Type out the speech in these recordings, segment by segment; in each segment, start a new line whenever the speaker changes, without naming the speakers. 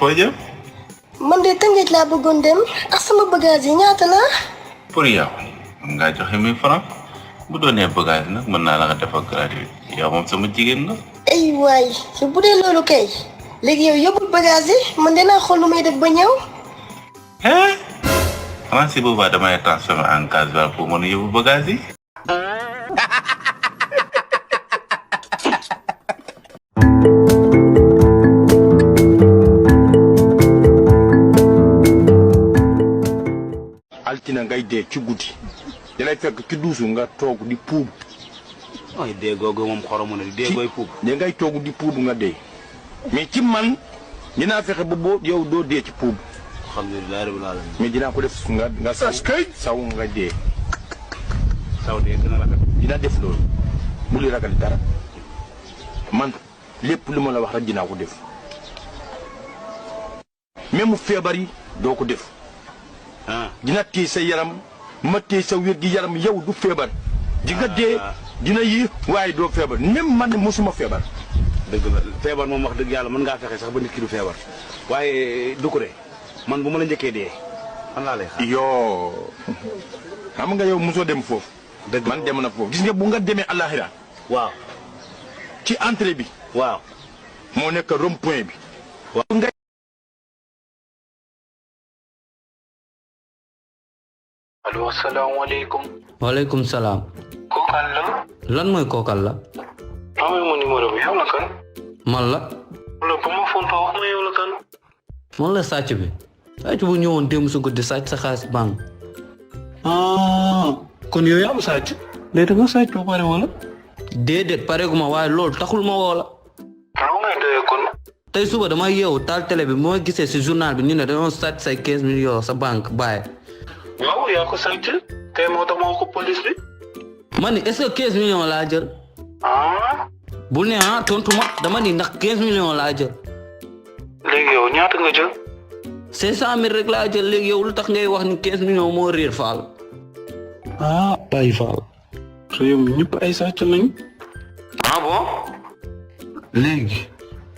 foo jëm.
man de Tëngéej laa bëggoon dem ak sama bagage yi ñaata la.
pour yow mën ngaa joxe 1000 francs bu doonee bagage nag mën naa la nga defal gratuit yow moom sama jigéen la.
ay waay su bu dee loolu kay léegi yow yóbbul bagage yi man dinaa xool lu may def ba ñëw.
xanaa si boobaa damay transformé en gasoil pour mën a yóbbu bagage yi.
altina ngay dee ci guddi dalay fekk ci duusu nga toog di puub.
ay dee googu moom xoromu na dee gooy puub.
de ngay toog di puub nga dee mais ci man dinaa fexe ba boo yow doo dee ci puub.
alhamdulilah rabbil alamin.
mais dinaa ko def nga saw nga dee.
saw dee dina ragal.
dina def loolu bu li ragal dara man lépp lu ma la wax rek dinaa ko def même feebar yi doo ko def. dina téye sa yaram ma téye sa wér gi yaram yow du feebar di nga dee dina yi waaye doo feebar même man mosuma feebar.
dëgg la feebar moom wax dëgg yàlla mën ngaa fexe sax ba nit ki du feebar waaye du ko de man bu ma la njëkkee dee fan laa lay xaar.
yoo xam nga yow mosoo dem foofu.
dëgg
man dem na foofu gis nga bu nga demee àllaaxira.
waaw.
ci entrée bi.
waaw.
moo nekk rond point bi.
waaw nga.
allo asalaamaaleykum.
waaleykum salaam.
kookaan la.
lan mooy kookal la.
amee ma numéro bi yow la kan.
man la.
wala bu ma fonto wax ma yow la kan.
man la sàcc bi. sàcc bu ñëwoon démb su guddi sàcc sa xaalis banque.
kon yow yaa am sàcc. léegi da nga sàcc ba pare wala.
déedéet pareeguma waaye loolu taxul ma woo la.
lu ngay doyee kon.
tey suba dama yeewu taal télé bi moo gisee si journal bi ñu ne dañoo sàcc say 15 millions sa banque bàyyi.
waaw yaa ko sàcc. tey moo tax ma wax ko police bi.
ma ni est-ce que 15 millions laa jël. bul ne tontu ma dama ni ndax 15 millions laa jël.
léegi yow ñaata nga jël.
500 000 rek laa jël léegi yow lu tax ngay wax ni 15 millions moo réer Fall.
Baye Fall. te yow ñëpp ay sàcc lañ.
bon.
léegi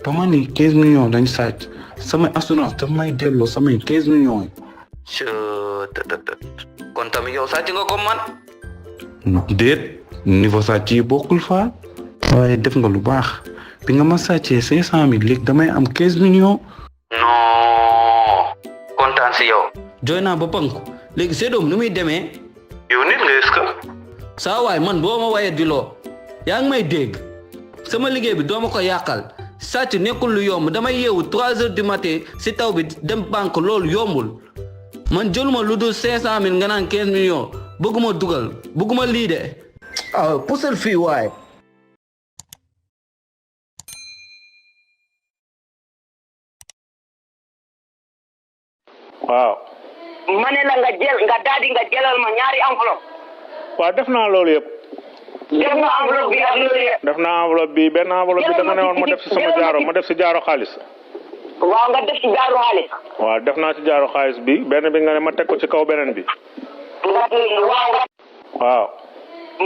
ba ma ni 15 millions dañ sàcc samay assurance daf may delloo samay 15 millions yi.
kon tamit yow sàcc nga ko man.
déet niveau sàcc yi bokkul Fall. waaye def nga lu baax bi nga ma sàccee 500 000 léegi damay am 15 millions.
non kontaan si yow. jooy naa ba panku léegi séddoom nu muy demee.
yow nit nga est-ce que.
saa waay man boo ma wayee di loo yaa ngi may dégg sama liggéey bi doo ma ko yàqal sàcc nekkul lu yomb damay yeewu 3 heures du matin si taw bi dem banque loolu yombul man jëluma lu dul 500 000 nga naan 15 millions bëgguma dugal bëgguma lii de. pusal fii waay.
waaw.
ma ne la nga daal di nga jëlal ma ñaari enveloppe.
waaw def naa loolu yëpp.
def nga enveloppe bi ak loolu yëpp.
def naa enveloppe bi benn enveloppe bi da nga ne woon ma def si sama jaaro ma def si jaaro xaalis.
waaw nga def si jaaro xaalis.
waaw def naa si jaaro xaalis bi benn bi nga ne ma teg ko ci kaw beneen bi.
waaw.
waaw.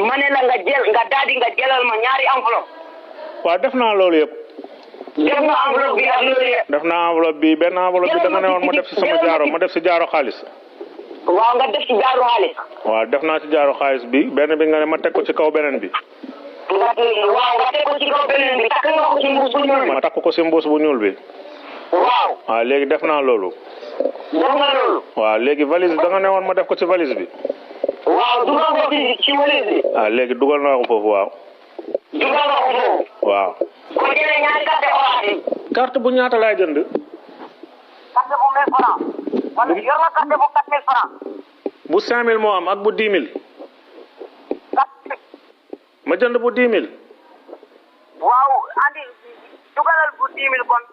ma ne la nga daal di nga jëlal ma ñaari enveloppe.
waaw def naa loolu yëpp.
def nga enveloppe bi ak loolu yëpp.
def naa enveloppe bi benn enveloppe bi da nga ne woon ma def si sama jaaro ma def si jaaro xaalis.
waaw nga def si jaaro xaalis.
waaw def naa ci jaaro xaalis bi benn bi nga ne ma teg ko ci kaw beneen bi.
waaw nga teg ko ci kaw beneen bi takk nga ko ci mbuus bu ñuul bi.
ma takk ko si mbuus bu ñuul bi.
waaw.
waaw léegi def naa loolu.
def nga loolu.
waaw léegi valise da nga ne woon ma def ko ci valise bi.
waaw dugal ko ci valise bi.
léegi dugal naa ko foofu waaw.
dugal nga ko foofu.
waaw.
boo jëlee ñaari carte orange yi.
carte bu ñaata laay jënd.
carte bu 1000 francs. wala yor nga carte bu 4000 francs.
bu 5000 moo am ak bu 10 000. ma jënd bu 10 000.
waaw andi dugalal bu 10 000 kon.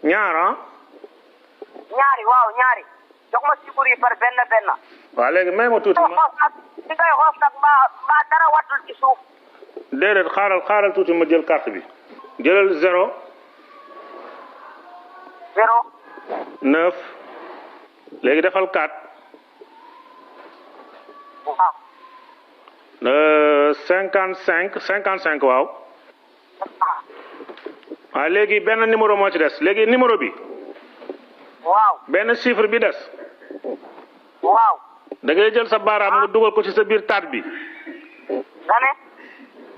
ñaar
ñaari waaw ñaari. jox ma sibur yi par benn benn.
waaw léegi may ma tuuti ma.
li ngay xoos nag mbaa dara wattul ci suuf.
déedéet xaaral tuuti ma jël carte bi. jëlal 0.
0.
9. léegi defal 4.
waaw.
55 waaw. waaw léegi benn numéro moo ci des léegi numéro bi
waaw
benn chiffre bi des
waaw
da ngay jël sa baaraam nga dugal ko ci sa biir taat bi
nga ne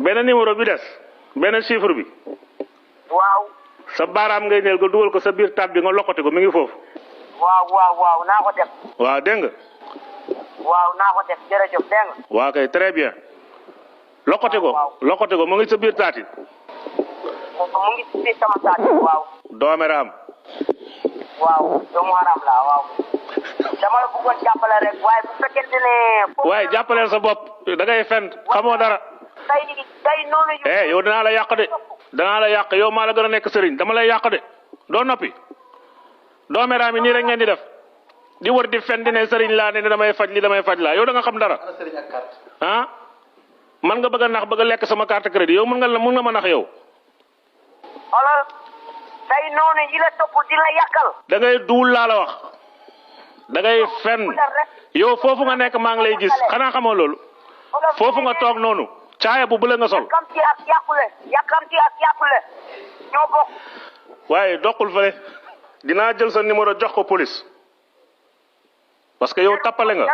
benn numéro bi des benn chiffre bi
waaw
sa baaraam ngay neel nga dugal ko sa biir taat bi nga lokkati ko mi ngi foofu
waaw naa ko def
waaw dégg nga
waaw naa ko def jërëjëf dégg nga
waa kay très bien lokkati ko mu ngi sa biir taat yi
mu ngi ci sama taat waaw
doomeraam
waaw doomu haram la waaw dama la bëggoon jàppale rek waaye bu fekkente ne
waaye jàppaleel sa bopp da ngay fen xamoo dara
day noonu yu
yow danaa la yàq yow maa la gën a nekk sëriñ dama lay yàq de doo noppi doomeraam yi nii rek ngeen di def di wër di fen di ne sëriñ laa ne damay faj laa yow da nga xam dara ah man nga bëgg a nax bëgg a lekk sama carte crédit yow mun nga ma nax yow
xoolal day noonu yi la topp di la yàqal
da ngay duul laa la wax da ngay fen yow foofu nga nekk maa ngi lay gis xanaa xamoo loolu foofu nga toog noonu caaya bu bële nga sol
yàkkamti ak yàqule ñoo bokk
waaye doqul fële dinaa jël sa numéro jox ko police parce que yow tappale nga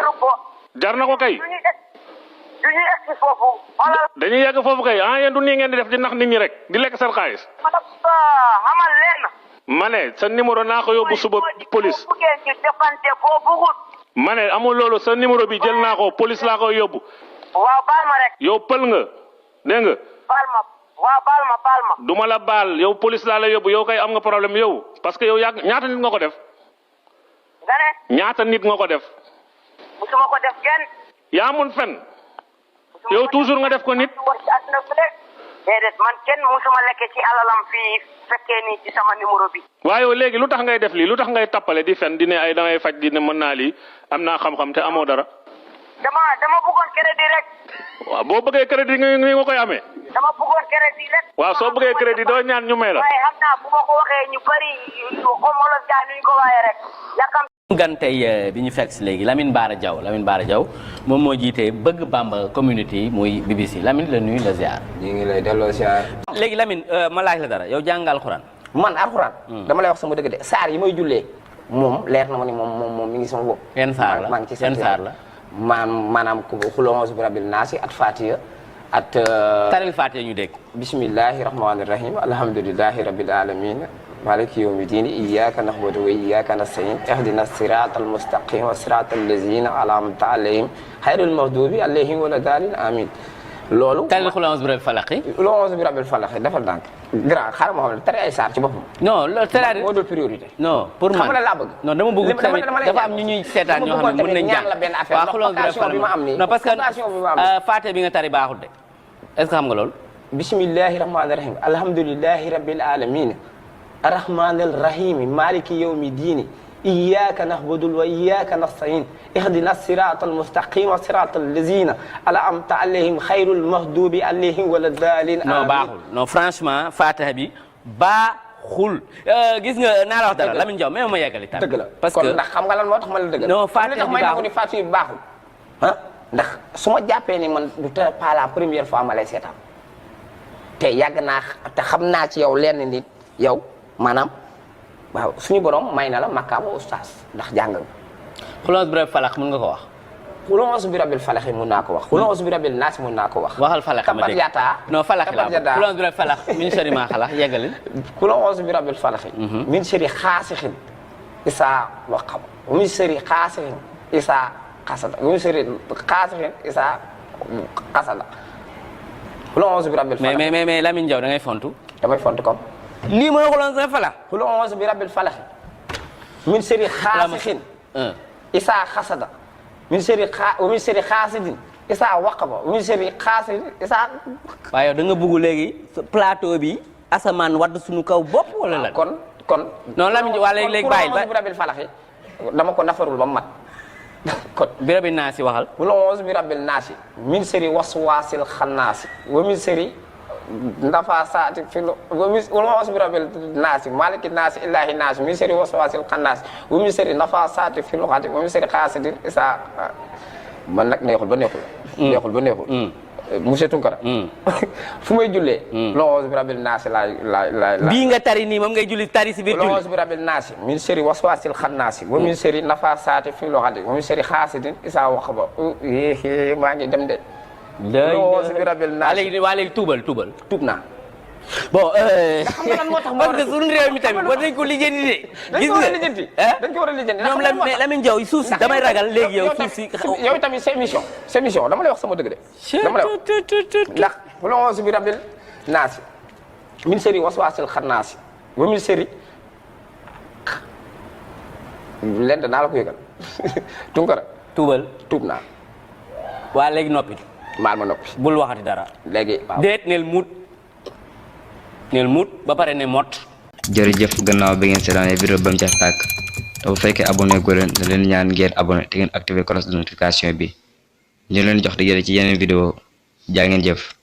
jar na ko kay
du ñu egg si foofu xoolal
dañuy yegg foofu kay yéen du nii ngeen di def di nax nit ñi rek di lekk seen xaalis
xamal leen
ma ne sa numéro naa ko yóbbu suba police
buggee ñu defante boo bugut
ma ne amul loolu sa numéro bi jël naa ko police laa koy yóbbu
waaw baal ma rek
yow pël nga dégg nga
baal ma
du ma la baal yow police laa la yóbbu yow kay am nga problème yow parce que yow ñaata nit nga ko def
nga ne
ñaata nit nga ko def
musuma ko def kenn
yaa mun fen yow toujours nga def ko nit
déedéet man kenn musuma lekke ci alalam fii fekkee nii ci sama numéro bi
waaye yow léegi lu tax ngay def lii lu tax ngay tappale di fen di ne ay dangay faj di ne mën naa lii am naa xam-xam te amoo dara
dama bëggoon crédit rek
waaw boo bëggee crédit nga koy amee
dama bëggoon crédit rek
waaw soo bëggee crédit doo ñaan ñu may la
waaye xam naa bu ma ko waxee ñu bari xomolof jaa nuñ ko waaye rek yakam
gan tey bi ñu fekk si léegi Lamine Bara Diaw moom moo jiite Bëgg Bamba community muy BBC Lamine la nuyu la ziar.
ñu ngi lay delloo ziar.
léegi Lamine ma laaj la dara yow jàng alxuraan.
man alxuraan. dama lay wax sama dëgg de saar yi may jullee moom leer na ma ni moom mi ngi sama bopp.
yan saar la
maa ngi ci
yan saar la.
maanaam xul a'uuzu bi rabbil naasi at Fatiha at.
taril Fatiha ñu dégg.
bismillahi rahmaani rahim alhamdulillahi rabbil alamin maliki yawmi diini iyyaka na'budu wa iyyaka nasta'in ihdina sirata almustaqim sirata allazina an'amta alayhim xayril maghdubi alayhim wala daalin amin loolu.
taril xul a'uuzu bi rabbil falaq.
xul a'uuzu bi rabbil falaq defal ndànk. grand xaaral ma xam ne tari ay saar ci boppam.
non loolu c'est-à-dire
moo doon priorité.
non pour man
xam nga laa bëgg.
non dama bëgg tamit dafa am ñu ñuy seetaan ñoo xam ne mën nañ jàng waaw xul a'uuzu bi rabbil falaq non parce que Fatiha bi nga tari baaxul de est-ce que xam nga loolu.
bismillahi rahmaani rahim alhamdulillahi rabbil alamin arrahmanir rahim maliki yawmi diini iyyaka na'budu wa iyyaka nasta'in ihdina siratal mustaqim siratal lazina an'amta alayhim khayril maghdubi alayhim wala daalin.
non baaxul non franchement Fatiha bi baaxul. gis nga naa la wax dara Lamine Diaw même ma yeggali tamit.
dëgg la
parce que
ndax xam nga lan moo tax ma la dëgg.
non Fatiha bi baaxul
Fatiha bi baaxul. ah ndax su ma jàppee ni man du te pas la première fois ma lay seetaan te yàgg naa te xam naa ci yow lenn nit yow. maanaam waaw suñu borom may na la makkaama ustaas ndax jàng nga.
xul a'uuzu bi rabbil falaq mën nga ko wax.
xul a'uuzu bi rabbil falaq mën naa ko wax. xul a'uuzu bi rabbin naas mën naa ko wax.
waxal falaq ma dégg non falaq la xul a'uuzu bi rabbil falaq min sharri maa xalaq yeggali.
xul a'uuzu bi rabbil falaq. min sharri xaasixin isaa waqab min sharri xaasixin isaa xasada min sharri xaasixin isaa xasada. xul a'uuzu bi rabbil falaq.
mais Lamine Diaw da ngay fontu.
damay fontu comme.
lii mooy xul a'uuzu bi rabbil falaq.
xul a'uuzu bi rabbil falaq. min sharri xaasixin isaa xasada. min sharri xaasidin isaa waqaba min sharri xaasidin isaa.
waaye da nga bugg léegi plateau bi asamaan wadd suñu kaw bopp wala lan.
kon.
non Lamine waa léegi bàyyil ba
xul a'uuzu bi rabbil falaq dama ko nafarul ba mu mat. kon
bi rabbil naasi waxal.
xul a'uuzu bi rabbil naasi. min sharri waswaasil xannaasi wa min sharri nafaasaati fil xul a'uuzu bi rabbil naasi maaliki naasi ilaahi naasi min sharri waswaasil xannaasi wa min sharri nafaasaati fil uqadi wa min sharri xaasidin isaa man nag neexul ba neexul. neexul ba neexul. monsieur Tunkara. fu may jullee. loxo bi rabil naasi laay.
bii nga tari nii moom ngay julli tari si biir julli.
loxo bi rabil naasi. min seri waswaasil xannaasi. wa min seri nafaasaati fi loxati. wa min seri xaasidin isaa wax ba. maa ngi dem de. loxo bi rabil naasi.
waa léegi tuubal.
tuub naa.
bon.
xam nga lan moo tax
parce que suñu réew mi tamit war nañ ko lijjanti de.
gis nga dañ ko war a lijjanti.
ñoom Lamine Diaw suuf si damay ragal léegi yow suuf si.
yow tamit sa émission dama lay wax sama dëgg de. dama lay wax ndax bu la woosu bi rabil naasi min seri waswaasil xannaasi wa min seri lent naa la ko yëgal Tunkara. tuub naa.
waa léegi noppi.
maal ma noppi.
bul waxati dara.
léegi waaw
déet neel muut ba pare ne mot.
jërëjëf gannaaw bi ngeen seetaanee vidéo ba mu ca tàkk te bu fekkee abonné ko leen da leen ñaan ngeen abonné te ngeen activé cloche de notification bi ñu leen jox di ci yeneen vidéo jaa ngeen jëf.